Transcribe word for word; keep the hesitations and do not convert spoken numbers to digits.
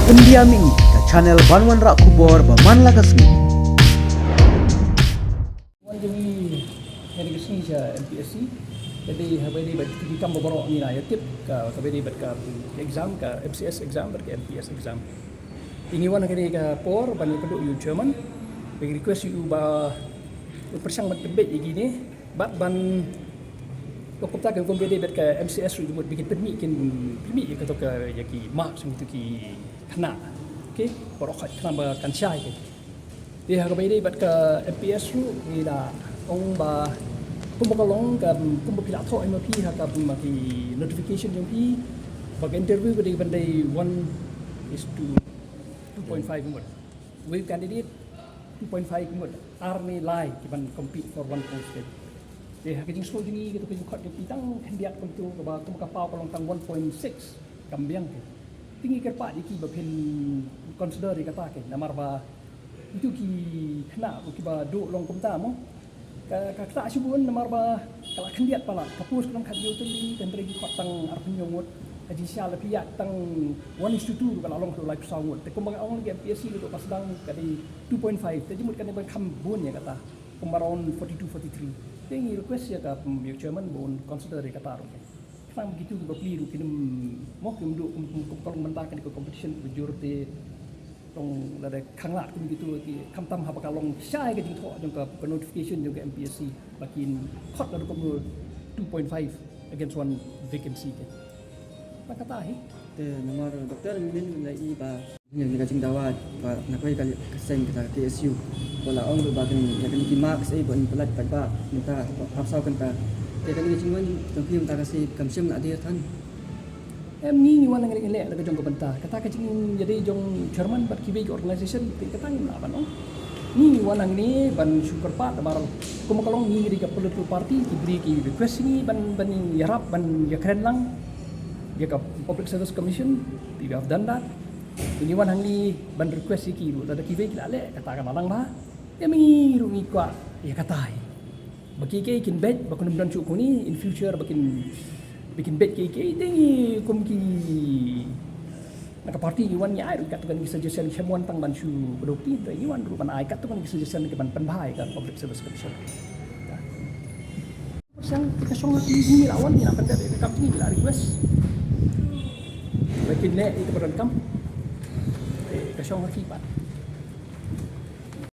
Pyndiam ïa ngi ka channel ban wanrah khubor ba man la ka sngi. Wan jong ngi ha kane ka sngi sha M P S C. Ka dei ha kaba ïadei bad ki kam ba baroh ngi la ïa tip, ka kaba ïadei bad ka exam, ka M C S exam bad ka M P S exam. Te ngi wan ha kane ka por ban ïakynduh ïa u chairman, ba ngi request ïa u ba u pyrshang ban pynbeit ïa kine bad ban, kumta ka kum ba ïadei bad ka M C S ruh, jingmut ba kin pynmih, kin pynmih ïa kato ka, ïa ki marks jong kito ki khynnah. Okay, baroh khoit khnang ba kan shai ka. Te ha kaba ïadei bad ka M P S ruh, ngi la ong ba kumba ka long ka, kumba phi la thoh ïa ma phi ha ka, ma ki notification jong phi, ba ka interview ka dei ban dei one is to two point five ngut. Wei u candidate two point five ngut. Ar ne lai ki ban compete for one post. Te ha ka jingsngew jong ngi, kato ka jingkhot jong phi tang khyndiat kumto, kaba kumba ka paw ka long tang one point six, kam biang te. Te ngi kyrpad ïa ki ba phin consider ïa kata, namar ba ito ki khynnah kiba duh long kumta mo, ka, ka ktah shibun, namar ba ka la khyndiat palat, ka post ka long khathynñiew tylli, hynrei ki khot tang arphew hynñiew ngut. Ka jingshisha la phi ïaid tang one is to two ruh ka la long haduh laiphew saw ngut. Te kumba nga ong, ka M P S C ruh ka sdang ka dei two point five, te jingmut kane ba kham bun ïa kata, kumba around forty-two, forty-three. Te ngi request ïa ka, mm, ïa u chairman ba un consider ïa kata ruh. Khnang ba kito kiba plie ruh kin ym, mo, kim duh kum, kum, kum ka long mynta kane ka competition kaba jur, te long lada khang lad kum kito ki, khamtam haba ka long shai ka jingthoh jong ka, ka notification jong ka M P S C, ba kin khot lada kum two point five against one vacancy te. Tang kata hi. Te namar Doctor Min la i ba ïa ka jingdawa ba na kawei ka, ka seng kata ka K S U, ba la ong ruh ba kane, ïa kane ki marks, eh, ba yn pyllait paidbah mynta hapsaw kynta. Te kane ka jingwan jong phi mynta ka sngi kam shym la dei than. Em, ngi, ngi wan hangne ngi leh la ka jong ka bynta. Kata ka jingïadei jong chairman bad kiwei ki organisation, te kata ngim lah ban ong. Ngi, ngi wan hangne ban shu kyrpad namar kumba ka long, ngi dei ka political party, ki briew ki request ngi ban, ban ïarap, ban ïakren lang ïa ka Public Service Commission. We have done that. Ngi wan hangne ban request ïa ki ruh, lada kiwei ki la leh, kata ka la nang bha. Em, ngi ruh ngi kwah ïa kata hi. Ba kiei kiei kin beit, ba kin ym don shuh kane in future, ba kin, ba kin beit kiei kiei, te ngi kum ki, na ka party ngi wan ngi ai ruh katto katne ki suggestion, shem wan tang ban shu kdew kti, te ngi wan ruh ban ai katto katne ki suggestion ki ban pynbha ïa ka Public Service Commission. Pyrshang, te ka shong ha ki, ngi la wan, ngi la pyndep ïa ka kam jong ngi, ngi la request ba kin leh ïa kaba donkam. Te ka shong ha ki pat.